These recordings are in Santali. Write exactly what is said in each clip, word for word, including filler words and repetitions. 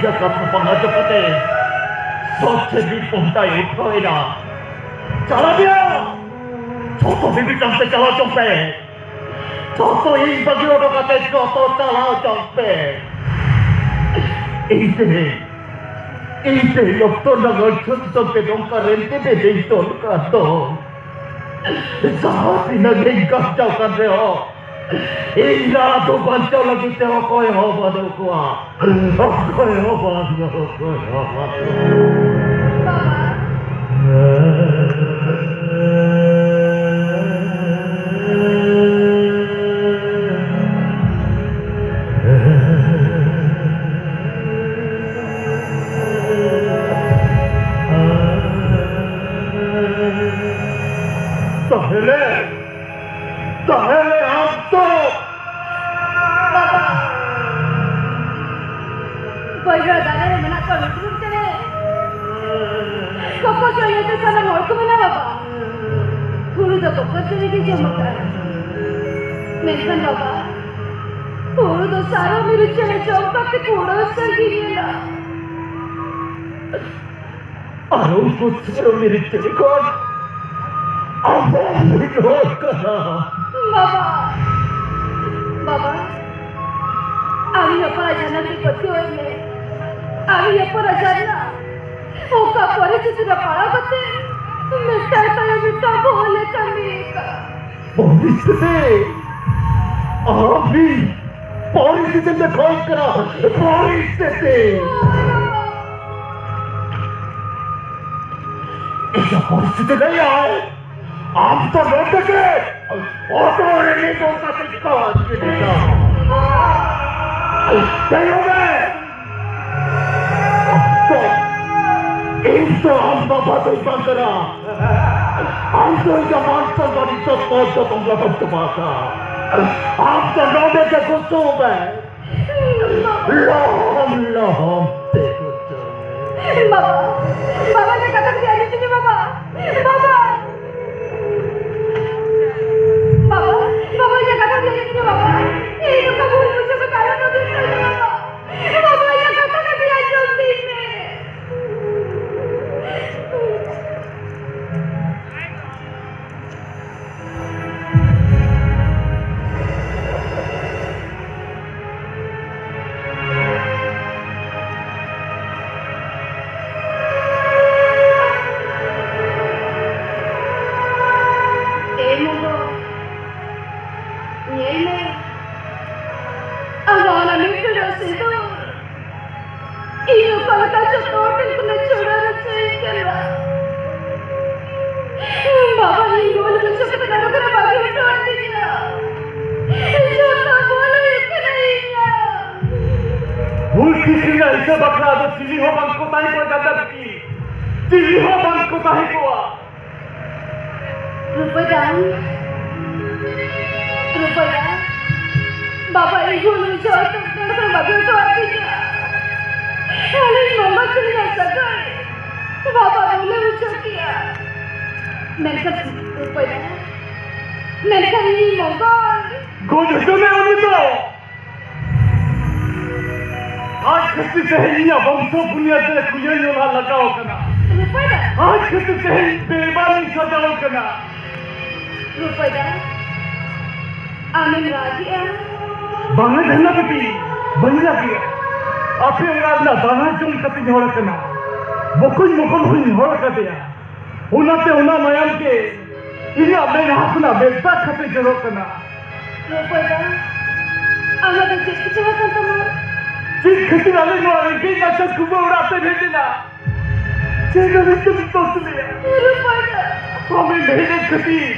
ᱡᱟᱠᱟᱛ ᱵᱟᱝ ᱟᱸᱡᱚᱢ ᱠᱟᱛᱮ ᱥᱚᱛ ᱥᱮᱫ ᱢᱤᱫ ᱯᱚᱦᱰᱟᱭ ᱩᱴᱷᱟᱹᱣ ᱮᱱᱟ᱾ ᱪᱟᱞᱟᱜ ᱜᱮᱭᱟ᱾ ᱡᱚᱛᱚ ᱢᱤᱢᱤᱫᱴᱟᱝ ᱛᱮ ᱪᱟᱞᱟᱣ ᱪᱚᱝ ᱯᱮ᱾ ᱡᱚᱛᱚ ᱤᱧ ᱵᱟᱹᱜᱤ ᱦᱚᱴᱚ ᱠᱟᱛᱮ ᱡᱚᱛᱚ ᱪᱟᱞᱟᱣ ᱪᱚᱝ ᱯᱮ᱾ ᱤᱧ ᱛᱮ, ᱤᱧ ᱛᱮ ᱚᱠᱛᱚ ᱱᱟᱜᱟᱨ ᱪᱷᱩᱛ ᱪᱷᱩᱛ ᱛᱮ ᱱᱚᱝᱠᱟ ᱨᱮᱱᱛᱮ ᱵᱮᱫᱮᱧ ᱛᱚᱞ ᱠᱟᱫ ᱫᱚ᱾ ᱡᱟᱦᱟᱸ ᱛᱤᱱᱟᱹᱜ ᱜᱤᱧ ᱠᱟᱥᱴᱟᱣ ᱠᱟᱱ ᱨᱮᱦᱚᱸ, ᱤᱧ ᱞᱟᱦᱟ ᱫᱚ ᱵᱟᱧᱪᱟᱣ ᱞᱟᱹᱜᱤᱫ ᱛᱮ ᱚᱠᱚᱭ ᱦᱚᱸ ᱵᱟᱹᱱᱩᱜ ᱠᱚᱣᱟ᱾ ᱚᱠᱚᱭ ᱦᱚᱸ ᱵᱟᱝ, ᱚᱠᱚᱭ ᱦᱚᱸ ᱵᱟᱝ᱾ ᱛᱟᱦᱞᱮ, ᱛᱟᱦᱞᱮ ᱟᱢ ᱫᱚ? ᱵᱟᱵᱟ, ᱵᱟᱹᱭᱦᱟᱹᱲ ᱫᱟᱨᱮ ᱨᱮ ᱢᱮᱱᱟᱜ ᱠᱚᱣᱟ ᱢᱤᱨᱩ ᱪᱮᱬᱮ᱾ ᱠᱚᱠᱚᱨ ᱪᱮᱬᱮ ᱛᱮ ᱥᱟᱱᱟᱢ ᱦᱚᱲ ᱠᱚ ᱢᱮᱱᱟ ᱵᱟᱵᱟ᱾ ᱦᱩᱲᱩ ᱫᱚ ᱠᱚᱠᱚᱨ ᱪᱮᱬᱮ ᱜᱮ ᱡᱚᱢ ᱟᱠᱟᱫᱼᱟ᱾ ᱢᱮᱱᱠᱷᱟᱱ ᱵᱟᱵᱟ, ᱦᱩᱲᱩ ᱫᱚ ᱥᱟᱨᱚ ᱢᱤᱨᱩ ᱪᱮᱬᱮ ᱡᱚᱢ ᱠᱟᱛᱮ ᱠᱩᱲᱟᱹᱣ ᱥᱟᱺᱜᱤᱧ ᱮᱱᱟ᱾ ᱟᱨ ᱩᱱᱠᱩ ᱥᱟᱨᱚ ᱢᱤᱨᱩ ᱪᱮᱬᱮ ᱠᱷᱚᱱ ᱟᱵᱚ ᱵᱤᱰᱟᱹᱣ ᱠᱟᱱᱟ᱾ ᱵᱟᱵᱟ, ᱵᱟᱵᱟ, ᱟᱢ ᱦᱚᱯᱚᱱ ᱡᱟᱱᱟᱢ ᱨᱮ ᱯᱟᱹᱛᱭᱟᱹᱣ ᱢᱮ᱾ ᱟᱢ ᱦᱚᱯᱚᱱ ᱡᱟᱱᱟᱢ ᱚᱠᱟ ᱯᱚᱨᱤᱥᱛᱷᱤᱛᱤ ᱨᱮ ᱯᱟᱲᱟᱣ ᱠᱟᱛᱮ ᱢᱤᱫᱴᱟᱝ ᱛᱟᱭᱚᱢ ᱢᱤᱫᱴᱟᱝ ᱵᱷᱩᱞ ᱮ ᱠᱟᱹᱢᱤ ᱟᱠᱟᱫ᱾ ᱯᱚᱨᱤᱥᱛᱷᱤᱛᱤ? ᱟᱢ ᱯᱚᱨᱤᱥᱛᱷᱤᱛᱤ ᱫᱮᱠᱷᱟᱣ ᱠᱟᱱᱟ, ᱯᱚᱨᱤᱥᱛᱷᱤᱛᱤ᱾ ᱤᱧ ᱯᱚᱨᱤᱥᱛᱷᱤᱛᱤ ᱞᱟᱹᱭᱟᱭ, ᱟᱢ ᱫᱚ ᱱᱚᱰᱮ ᱜᱮ ᱚᱴᱚ ᱨᱮ ᱱᱤᱛᱚᱜ ᱠᱟᱛᱮ ᱠᱚ ᱜᱤᱰᱤ ᱠᱟᱜ᱾ ᱛᱟᱭᱚᱢ ᱨᱮ ᱤᱧ ᱫᱚ ᱟᱢ ᱵᱟᱵᱟ ᱫᱚᱧ ᱵᱟᱝ ᱠᱟᱱᱟ᱾ ᱟᱢ ᱫᱚ ᱤᱧᱟᱹᱜ ᱢᱟᱱ ᱥᱚᱱᱢᱟᱱ ᱤᱡᱡᱚᱛ ᱯᱚᱫ ᱡᱚᱛᱚᱢ ᱞᱚᱴᱚᱢ ᱪᱟᱵᱟ ᱟᱠᱟᱫ᱾ ᱟᱢ ᱫᱚ ᱱᱚᱰᱮ ᱜᱮ ᱜᱩᱡᱩᱜ ᱢᱮ᱾ ᱞᱚᱦᱚᱢ ᱞᱚᱦᱚᱢ ᱛᱮ ᱜᱩᱡᱩᱜ ᱢᱮ᱾ ᱵᱟᱵᱟ, ᱵᱟᱵᱟ, ᱤᱧᱟᱹᱜ ᱠᱟᱛᱷᱟ ᱫᱚ ᱟᱸᱡᱚᱢ ᱛᱤᱧ ᱢᱮ, ᱵᱟᱵᱟ᱾ ᱵᱟᱵᱟ᱾ ᱵᱟᱵᱟ, ᱵᱟᱵᱟ, ᱤᱧᱟᱹᱜ ᱠᱟᱛᱷᱟ ᱫᱚ ᱟᱸᱡᱚᱢ ᱛᱤᱧ ᱢᱮ, ᱵᱟᱵᱟ᱾ ᱤᱧ ᱱᱚᱝᱠᱟ ᱵᱷᱩᱞ ᱵᱩᱡᱷᱟᱹᱣ ᱠᱟᱛᱮ ᱟᱞᱚᱢ ᱨᱚᱲ ᱦᱚᱪᱚᱧ ᱢᱮ, ᱵᱟᱵᱟ᱾ ᱵᱟᱵᱟ, ᱤᱧᱟᱹᱜ ᱠᱟᱛᱷᱟ ᱫᱚ ᱛᱤᱥ ᱨᱮᱱᱟᱜ ᱦᱤᱥᱟᱹᱵ ᱟᱠᱷᱲᱟ ᱫᱚ ᱪᱤᱞᱤ ᱦᱚᱸ ᱵᱟᱝ ᱠᱚ ᱛᱟᱦᱮᱸ ᱠᱚᱜᱼᱟ ᱫᱟᱫᱟ ᱵᱤᱴᱤ, ᱪᱤᱞᱤ ᱦᱚᱸ ᱵᱟᱝ ᱠᱚ ᱛᱟᱦᱮᱸ ᱠᱚᱜᱼᱟ᱾ ᱨᱩᱯᱟᱹᱭ ᱫᱟ, ᱨᱩᱯᱟᱹᱭ ᱫᱟ, ᱵᱟᱵᱟ ᱤᱧ ᱵᱷᱩᱞ ᱵᱩᱡᱷᱟᱹᱣ ᱠᱟᱛᱮ ᱱᱚᱰᱮ ᱠᱷᱚᱱ ᱵᱟᱹᱜᱤ ᱦᱚᱴᱚ ᱟᱹᱫᱤᱧᱟ᱾ ᱟᱹᱞᱤᱧ ᱢᱟᱢᱟ ᱛᱟᱹᱞᱤᱧᱟᱜ ᱥᱟᱹᱜᱟᱹᱭ ᱵᱟᱵᱟ ᱵᱷᱩᱞᱮ ᱵᱩᱡᱷᱟᱹᱣ ᱠᱮᱭᱟ᱾ ᱢᱮᱱᱠᱷᱟᱱ ᱨᱩᱯᱟᱹᱭ ᱫᱟ, ᱢᱮᱱᱠᱷᱟᱱ ᱤᱧ ᱢᱚᱝᱜᱚᱞ᱾ ᱜᱚᱡ ᱦᱚᱪᱚ ᱢᱮ ᱩᱱᱤ ᱫᱚ᱾ ᱟᱡ ᱠᱷᱟᱹᱛᱤᱨ ᱛᱮᱦᱮᱧ ᱤᱧᱟᱹᱜ ᱵᱚᱝᱥᱚ ᱵᱩᱱᱤᱭᱟᱹᱫ ᱨᱮ ᱠᱩᱭᱟᱹ ᱧᱩᱨᱦᱟ ᱞᱟᱜᱟᱣ ᱠᱟᱱᱟ᱾ ᱨᱩᱯᱟᱹᱭ ᱫᱟ᱾ ᱟᱡ ᱠᱷᱟᱹᱛᱤᱨ ᱛᱮᱦᱮᱧ ᱵᱮᱼᱤᱢᱟᱱᱤᱧ ᱥᱟᱡᱟᱣ ᱠᱟᱱᱟ᱾ ᱨᱩᱯᱟᱹᱭ ᱫᱟ, ᱟᱢᱮᱢ ᱨᱟᱜᱮᱜᱼᱟ? ᱵᱟᱝᱟ ᱡᱷᱟᱨᱱᱟ ᱵᱤᱴᱤ, ᱵᱟᱹᱧ ᱨᱟᱜᱮᱜᱼᱟ᱾ ᱟᱯᱮ ᱚᱲᱟᱜ ᱨᱮᱱᱟᱜ ᱫᱟᱱᱟ ᱡᱚᱢ ᱠᱟᱛᱮᱧ ᱦᱚᱲ ᱠᱟᱱᱟ᱾ ᱵᱚᱠᱚᱧ ᱢᱚᱠᱚᱞ ᱦᱚᱸᱧ ᱦᱚᱲ ᱠᱟᱫᱮᱭᱟ᱾ ᱚᱱᱟᱛᱮ ᱚᱱᱟ ᱢᱟᱭᱟᱢ ᱜᱮ ᱤᱧᱟᱜ ᱢᱮᱫᱦᱟ ᱠᱷᱚᱱᱟᱜ ᱢᱮᱫ ᱫᱟᱜ ᱠᱟᱛᱮ ᱡᱚᱨᱚᱜ ᱠᱟᱱᱟ᱾ ᱨᱩᱯᱟᱹᱭ ᱫᱟ, ᱟᱢᱟᱜ ᱫᱚ ᱪᱮᱫ ᱪᱤᱠᱟᱹ ᱟᱠᱟᱱ ᱛᱟᱢᱟ? ᱪᱮᱫ ᱠᱷᱟᱹᱛᱤᱨ ᱟᱞᱮ ᱱᱚᱣᱟ ᱨᱮᱸᱜᱮᱡ ᱱᱟᱪᱟᱨ ᱠᱩᱢᱵᱟᱹ ᱚᱲᱟᱜ ᱛᱮᱢ ᱦᱮᱡ ᱮᱱᱟ? ᱪᱮᱫ ᱟᱹᱰᱤ ᱠᱟᱹᱢᱤ ᱫᱚᱥ ᱞᱮᱭᱟ? ᱨᱩᱯᱟᱹᱭ ᱫᱟ᱾ ᱟᱢᱮᱢ ᱦᱮᱡ ᱮᱱ ᱠᱷᱟᱹᱛᱤᱨ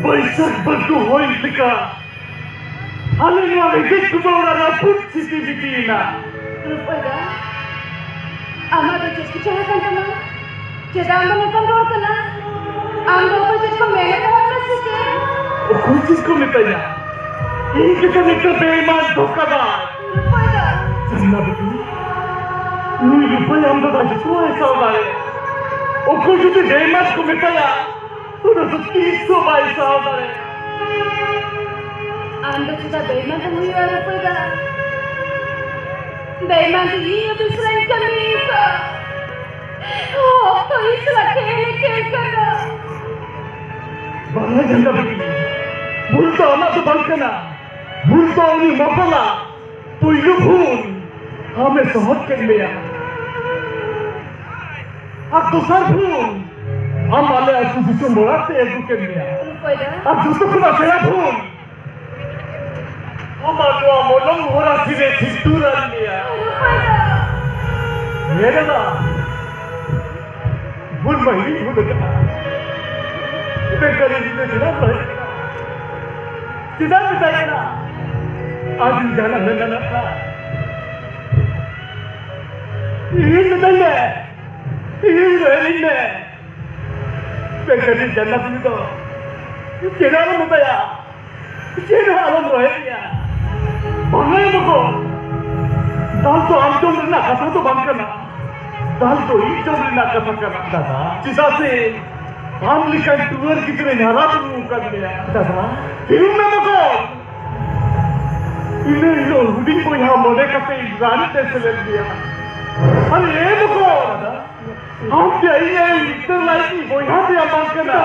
ᱵᱟᱹᱭᱥᱟᱹᱠᱷ ᱵᱟᱹᱨᱰᱩ ᱦᱚᱭ ᱞᱮᱠᱟ ᱟᱞᱮ ᱱᱚᱣᱟ ᱨᱮᱸᱜᱮᱡ ᱠᱩᱢᱵᱟᱹ ᱚᱲᱟᱜ ᱨᱟᱹᱯᱩᱫ ᱥᱤᱴᱤ ᱵᱤᱴᱤᱭᱮᱱᱟ᱾ ᱨᱩᱯᱟᱹᱭ ᱫᱟ, ᱟᱢᱟᱜ ᱫᱚ ᱪᱮᱫ ᱪᱤᱠᱟᱹ ᱟᱠᱟᱱ ᱛᱟᱢᱟ? ᱪᱮᱫᱟᱜ ᱟᱢ ᱫᱚ ᱱᱚᱝᱠᱟᱢ ᱨᱚᱲ ᱠᱟᱱᱟ? ᱟᱢ ᱫᱚ ᱚᱠᱚᱭ ᱪᱮᱫ ᱠᱚ ᱢᱮᱱ ᱟᱠᱟᱫ ᱢᱮᱭᱟ ᱥᱮ ᱪᱮᱫ? ᱚᱠᱚᱭ ᱪᱮᱫ ᱠᱚ ᱢᱮᱛᱟᱧᱟ? ᱤᱧ ᱜᱮᱛᱚ ᱢᱤᱫᱴᱟᱝ ᱵᱮᱼᱤᱢᱟᱱ ᱫᱷᱳᱠᱟᱵᱟᱡᱽ᱾ ᱨᱩᱯᱟᱹᱭ ᱫᱟ᱾ ᱪᱟᱸᱫᱟ ᱵᱤᱴᱤ, ᱱᱩᱭ ᱨᱩᱯᱟᱹᱭ ᱟᱢ ᱫᱟᱫᱟ ᱡᱚᱛᱚᱣᱟᱜ ᱮ ᱥᱟᱶ ᱫᱟᱲᱮᱭᱟᱜᱼᱟ᱾ ᱚᱠᱚᱭ ᱡᱩᱫᱤ ᱵᱮᱼᱤᱢᱟᱱ ᱠᱚ ᱢᱮᱛᱟᱭᱟ, ᱚᱱᱟ ᱫᱚ ᱛᱤᱥ ᱦᱚᱸ ᱵᱟᱭ ᱥᱟᱦᱟᱣ ᱫᱟᱲᱮᱭᱟᱜᱼᱟ᱾ ᱟᱢ ᱫᱚ ᱪᱮᱫᱟᱜ ᱵᱮᱼᱤᱢᱟᱱ ᱮᱢ ᱦᱩᱭᱩᱜᱼᱟ ᱨᱩᱯᱟᱹᱭ ᱫᱟ? ᱵᱮᱼᱤᱢᱟᱱ ᱫᱚ ᱤᱧ ᱚᱯᱷᱤᱥ ᱨᱮᱧ ᱠᱟᱹᱢᱤ ᱟᱠᱟᱫ᱾ ᱚᱠᱛᱚ ᱤᱧ ᱥᱟᱞᱟᱜ ᱠᱷᱮᱞ ᱮ ᱠᱷᱮᱞ ᱠᱟᱱᱟ᱾ ᱵᱟᱝᱟ ᱡᱷᱟᱱᱰᱟ ᱵᱤᱴᱤ, ᱵᱷᱩᱞ ᱫᱚ ᱟᱢᱟᱜ ᱫᱚ ᱵᱟᱝ ᱠᱟᱱᱟ, ᱵᱷᱩᱞ ᱫᱚ ᱩᱱᱤ ᱢᱚᱜᱚᱞᱟᱜ᱾ ᱯᱩᱭᱞᱩ ᱵᱷᱩᱞ, ᱟᱢᱮ ᱥᱚᱦᱚᱫ ᱠᱮᱫ ᱢᱮᱭᱟ᱾ ᱟᱨ ᱫᱚᱥᱟᱨ ᱵᱷᱩᱞ, ᱟᱢ ᱟᱞᱮ ᱟᱹᱛᱩ ᱫᱤᱥᱚᱢ ᱚᱲᱟᱜ ᱛᱮ ᱟᱹᱜᱩ ᱠᱮᱫ ᱢᱮᱭᱟ᱾ ᱨᱩᱯᱟᱹᱭ ᱫᱟ᱾ ᱟᱨ ᱡᱚᱛᱚ ᱠᱷᱚᱱᱟᱜ ᱥᱮᱬᱟ ᱵᱷᱩᱞ, ᱟᱢᱟᱜ ᱱᱚᱣᱟ ᱢᱚᱞᱚᱝ ᱦᱚᱨᱟ ᱛᱤᱨᱮ ᱴᱷᱤᱠ ᱫᱩᱨ ᱟᱱ ᱢᱮᱭᱟ᱾ ᱨᱩᱯᱟᱹᱭ ᱫᱟ᱾ ᱦᱮᱸ ᱫᱟᱫᱟ, ᱵᱷᱩᱞ ᱢᱟ ᱤᱧ ᱵᱷᱩᱞ ᱟᱠᱟᱫᱟ᱾ ᱢᱮᱱᱠᱷᱟᱱ ᱤᱧ ᱫᱚ ᱪᱮᱫᱟᱜ ᱵᱟᱹᱧ ᱪᱮᱫᱟᱜ ᱢᱮᱛᱟᱭ ᱠᱟᱱᱟ? ᱟᱹᱰᱤ ᱡᱟᱞᱟ ᱢᱮᱱᱟᱜᱼᱟ᱾ ᱤᱧ ᱢᱮᱛᱟᱧ ᱢᱮ, ᱤᱧ ᱨᱮᱱ ᱢᱮ᱾ ᱵᱮᱠᱟᱨᱤ ᱡᱟᱱᱱᱟᱛ ᱩᱱᱤ ᱫᱚ ᱪᱮᱫ ᱟᱞᱚᱢ ᱢᱮᱛᱟᱭᱟ, ᱪᱮᱫ ᱦᱚᱸ ᱟᱞᱚᱢ ᱨᱚᱦᱮᱫᱮᱭᱟ᱾ ᱵᱟᱝᱟ ᱵᱟᱠᱚ, ᱫᱟᱞ ᱫᱚ ᱟᱢ ᱡᱚᱢ ᱨᱮᱱᱟᱜ ᱠᱟᱛᱷᱟ ᱫᱚ ᱵᱟᱝ ᱠᱟᱱᱟ᱾ ᱫᱟᱞ ᱫᱚ ᱤᱧ ᱡᱚᱢ ᱨᱮᱱᱟᱜ ᱠᱟᱛᱷᱟ ᱠᱟᱱᱟ᱾ ᱫᱟᱫᱟ᱾ ᱪᱮᱫᱟᱜ ᱥᱮ ᱟᱢ ᱞᱮᱠᱟᱱ ᱴᱩᱣᱟᱹᱨ ᱜᱤᱫᱽᱨᱟᱹᱧ ᱦᱟᱨᱟ ᱵᱩᱨᱩ ᱟᱠᱟᱫ ᱢᱮᱭᱟ᱾ ᱫᱟᱫᱟ᱾ ᱦᱤᱲᱤᱧ ᱢᱮ ᱵᱟᱠᱚ, ᱤᱱᱟᱹ ᱦᱤᱞᱳᱜ ᱦᱩᱰᱤᱧ ᱵᱚᱭᱦᱟ ᱢᱚᱱᱮ ᱠᱟᱛᱮ ᱤᱧ ᱨᱟᱱ ᱛᱮ ᱥᱮᱞᱮᱫ ᱢᱮᱭᱟ᱾ ᱟᱨ ᱮ ᱵᱟᱠᱚ, ᱟᱢ ᱛᱮ ᱤᱧ ᱟᱭᱳ ᱢᱤᱫᱴᱟᱝ ᱞᱟᱹᱜᱤᱫ ᱵᱚᱭᱦᱟ ᱛᱮᱭᱟᱜ ᱵᱟᱝ ᱠᱟᱱᱟ᱾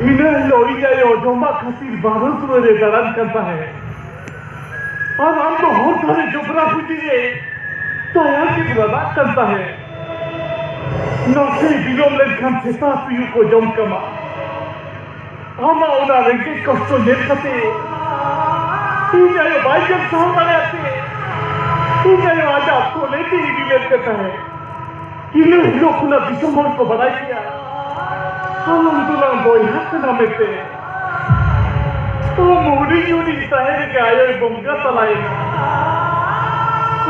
ᱤᱱᱟᱹ ᱦᱤᱞᱳᱜ ᱤᱧ ᱟᱭᱳ ᱡᱚᱢᱟᱜ ᱠᱷᱟᱹᱛᱤᱨ ᱵᱟᱨᱚ ᱫᱩᱣᱟᱹᱨᱮ ᱫᱟᱬᱟᱱ ᱠᱟᱱ ᱛᱟᱦᱮᱸᱫ᱾ ᱟᱨ ᱟᱢ ᱫᱚ ᱦᱚᱨ ᱫᱷᱟᱨᱮ ᱡᱚᱵᱽᱨᱟ ᱯᱩᱸᱡᱤ ᱨᱮ ᱛᱟᱭᱟᱨ ᱜᱮᱢ ᱨᱟᱨᱟᱜ ᱠᱟᱱ ᱛᱟᱦᱮᱸᱫ᱾ ᱱᱟᱥᱮ ᱵᱤᱞᱚᱢ ᱞᱮᱱᱠᱷᱟᱱ ᱥᱮᱛᱟ ᱛᱩᱭᱩ ᱠᱚ ᱡᱚᱢ ᱠᱟᱢᱟ᱾ ᱟᱢᱟᱜ ᱚᱱᱟ ᱨᱮᱸᱜᱮᱡ ᱠᱚᱥᱴᱚ ᱧᱮᱞ ᱠᱟᱛᱮ ᱤᱧ ᱟᱭᱳ ᱵᱟᱭ ᱧᱮᱞ ᱥᱟᱦᱟᱣ ᱫᱟᱲᱮᱭᱟᱜ ᱛᱮ ᱤᱧ ᱟᱭᱳ ᱟᱡᱟᱜ ᱠᱚᱞᱮ ᱛᱮ ᱤᱫᱤ ᱞᱮᱫ ᱢᱮ ᱛᱟᱦᱮᱸᱫ᱾ ᱤᱱᱟᱹ ᱦᱤᱞᱳᱜ ᱠᱷᱚᱱᱟᱜ ᱫᱤᱥᱚᱢ ᱦᱚᱲ ᱠᱚ ᱵᱟᱲᱟᱭ ᱠᱮᱫᱟ, ᱟᱞᱟᱝ ᱫᱚᱞᱟᱝ ᱵᱚᱭᱦᱟ ᱠᱟᱱᱟ ᱢᱮᱱᱛᱮ᱾ ᱟᱢ ᱦᱩᱰᱤᱧ ᱦᱩᱰᱤᱧ ᱛᱟᱦᱮᱸ ᱨᱮᱜᱮ ᱟᱭᱳᱭ ᱵᱚᱸᱜᱟ ᱛᱟᱞᱟᱭᱮᱱᱟ᱾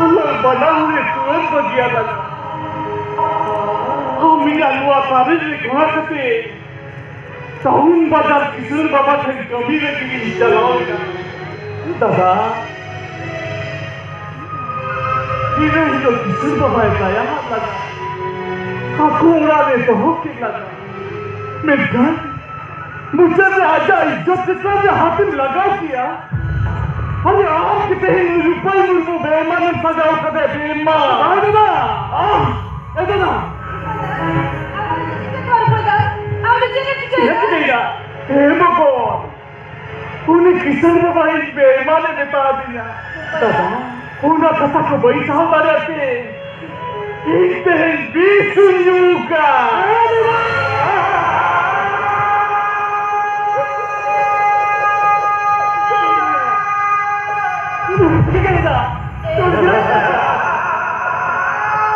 ᱟᱞᱟᱝ ᱵᱟᱱᱟ ᱦᱚᱲᱮ ᱛᱩᱣᱟᱹᱨ ᱵᱟᱹᱜᱤᱭᱟᱫ ᱞᱟᱝᱟ᱾ ᱟᱢ ᱤᱧᱟᱜ ᱱᱚᱣᱟ ᱥᱟᱨᱮᱡ ᱨᱮ ᱜᱷᱚᱲᱟ ᱠᱟᱛᱮ ᱴᱟᱣᱩᱱ ᱵᱟᱡᱟᱨ ᱠᱤᱥᱟᱹᱬ ᱵᱟᱵᱟ ᱴᱷᱮᱱ ᱠᱟᱹᱢᱤ ᱞᱟᱹᱜᱤᱫ ᱤᱧ ᱪᱟᱞᱟᱣ ᱮᱱᱟ᱾ ᱫᱟᱫᱟ, ᱤᱱᱟᱹ ᱦᱤᱞᱳᱜ ᱠᱤᱥᱟᱹᱬ ᱵᱟᱵᱟᱭ ᱫᱟᱭᱟ ᱟᱫ ᱞᱟᱝᱟ᱾ ᱟᱠᱚ ᱚᱲᱟᱜ ᱨᱮ ᱫᱚᱦᱚ ᱠᱮᱫ ᱞᱟᱝᱟ᱾ ᱢᱮᱱᱠᱷᱟᱱ ᱢᱩᱪᱟᱹᱫ ᱨᱮ ᱟᱡᱟᱜ ᱤᱡᱽᱡᱚᱛ ᱪᱮᱛᱟᱱ ᱨᱮ ᱦᱟᱛᱮᱢ ᱞᱟᱜᱟᱣ ᱠᱮᱭᱟ᱾ ᱟᱨᱮ ᱟᱢ ᱜᱮ ᱛᱮᱦᱮᱧ ᱨᱩᱯᱟᱹᱞ ᱢᱩᱨᱢᱩ ᱵᱮᱢᱟᱱᱮᱢ ᱥᱟᱡᱟᱣ ᱠᱟᱫᱮ ᱵᱮᱢᱟᱱ᱾ ᱟᱨ ᱫᱟᱫᱟ, ᱟᱢ, ᱮ ᱫᱟᱫᱟ᱾ ᱟᱢ ᱫᱚ ᱪᱮᱫ ᱮᱢ ᱪᱤᱠᱟᱹᱭᱮᱫᱟ? ᱪᱮᱫ ᱮᱢ ᱪᱤᱠᱟᱹᱭᱮᱫᱟ? ᱦᱮᱸ ᱵᱟᱠᱚ, ᱩᱱᱤ ᱠᱤᱥᱟᱹᱬ ᱵᱟᱵᱟ ᱤᱧ ᱵᱮᱢᱟᱱᱮ ᱢᱮᱛᱟ ᱫᱤᱧᱟ᱾ ᱫᱟᱫᱟ, ᱚᱱᱟ ᱠᱟᱛᱷᱟ ᱠᱚ ᱵᱟᱹᱧ ᱥᱟᱦᱟᱣ ᱫᱟᱲᱮᱭᱟᱜ ᱛᱮ ᱤᱧ ᱛᱮᱦᱮᱧ ᱵᱤᱥ ᱤᱧ ᱧᱩ ᱠᱟᱜᱼᱟ᱾ ᱪᱤᱠᱟᱹᱭᱮᱫᱟ?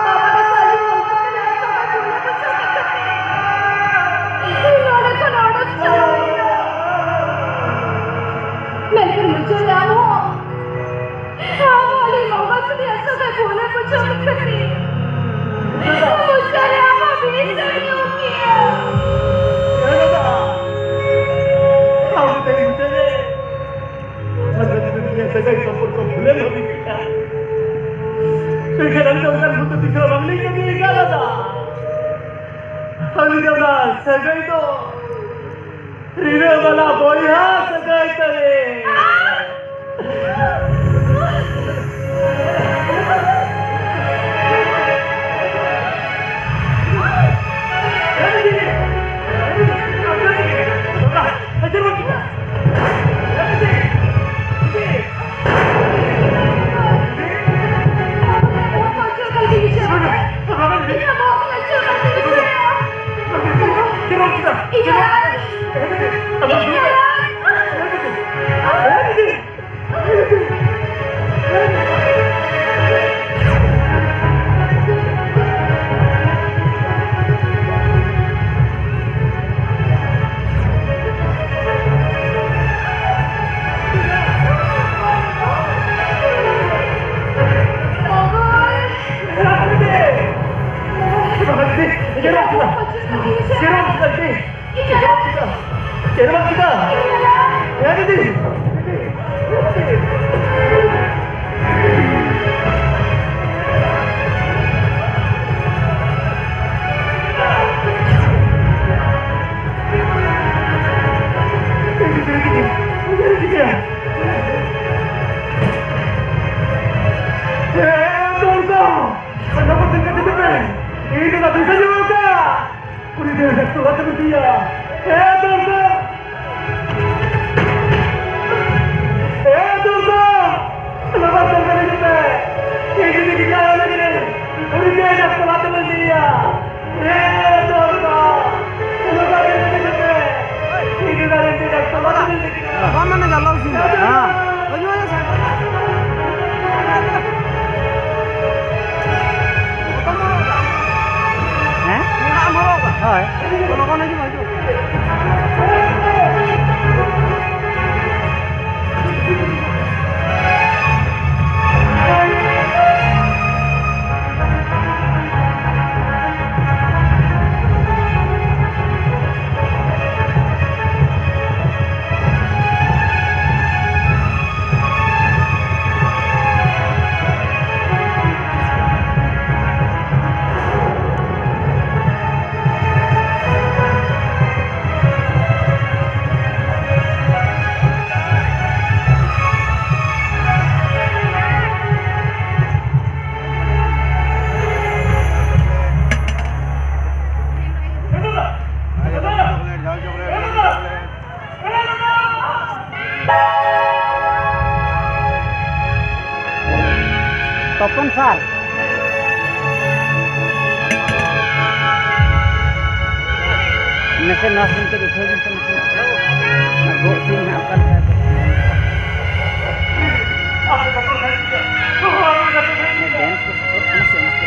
ᱵᱟᱵᱟ ᱫᱚ ᱥᱟᱹᱨᱤ ᱵᱚᱸᱜᱟ ᱠᱟᱱᱟᱭ, ᱥᱟᱫᱟ ᱠᱩᱲᱤ ᱵᱚᱪᱷᱚᱨ ᱠᱟᱛᱮ ᱤᱧ ᱱᱚᱰᱮ ᱠᱷᱚᱱ ᱚᱰᱚᱠ ᱪᱟᱞᱟᱣ ᱮᱱᱟ᱾ ᱢᱮᱱᱠᱷᱟᱱ ᱟᱹᱞᱤᱧ ᱚᱱᱟ ᱥᱟᱹᱜᱟᱹᱭ ᱫᱚ ᱨᱤᱲᱟᱹ ᱵᱟᱞᱟ ᱵᱚᱭᱦᱟ ᱥᱟᱹᱜᱟᱹᱭ ᱛᱟᱞᱮ᱾ ᱩᱱᱤ ᱫᱚ ᱰᱟᱠᱛᱚᱨ ᱚᱲᱟᱜ ᱛᱮᱢ ᱤᱫᱤᱭᱟ᱾ ᱦᱮᱸ, ᱫᱚᱨᱠᱟᱨ᱾ ᱦᱮᱸ, ᱫᱚᱨᱠᱟᱨ᱾ ᱞᱟᱵᱟ ᱫᱚᱨᱠᱟᱨ ᱤᱫᱤ ᱯᱮ᱾ ᱤᱧ ᱡᱩᱫᱤ ᱜᱤᱫᱽᱨᱟᱹ ᱦᱩᱭ ᱞᱮᱱᱠᱷᱟᱱ, ᱩᱱᱤ ᱫᱚ ᱰᱟᱠᱛᱚᱨ ᱚᱲᱟᱜ ᱛᱮᱢ ᱤᱫᱤᱭᱟ᱾ ᱦᱮᱸ, ᱫᱚᱨᱠᱟᱨ᱾ ᱞᱟᱵᱟ ᱫᱚᱨᱠᱟᱨ ᱤᱫᱤ ᱯᱮ᱾ ᱤᱧ ᱡᱩᱫᱤ ᱰᱟᱠᱛᱚᱨ ᱚᱲᱟᱜ ᱛᱮᱢ ᱤᱫᱤ ᱠᱮᱫᱟ᱾ ᱵᱟᱝ ᱢᱟᱱᱮ ᱡᱟᱞᱟᱣ ᱥᱤᱱ᱾ ᱦᱮᱸ᱾ ᱦᱮᱸ? ᱦᱳᱭ᱾ ᱞᱚᱜᱚᱱ ᱦᱤᱡᱩᱜ ᱢᱮ, ᱦᱤᱡᱩᱜ᱾ ᱢᱟᱥᱮ ᱱᱚᱣᱟ ᱥᱤᱱ ᱠᱚ ᱩᱴᱷᱟᱹᱣ ᱵᱤᱱ ᱥᱮ ᱢᱟᱥᱮ᱾ ᱚᱱᱟ ᱜᱚᱜ ᱥᱤᱱ ᱦᱟᱸᱜ ᱚᱠᱟ ᱞᱮᱠᱟ ᱠᱚ ᱰᱮᱱᱥ ᱠᱚ ᱥᱟᱯᱳᱨᱴ ᱠᱟᱱᱟ ᱥᱮ ᱚᱱᱟ ᱠᱚ?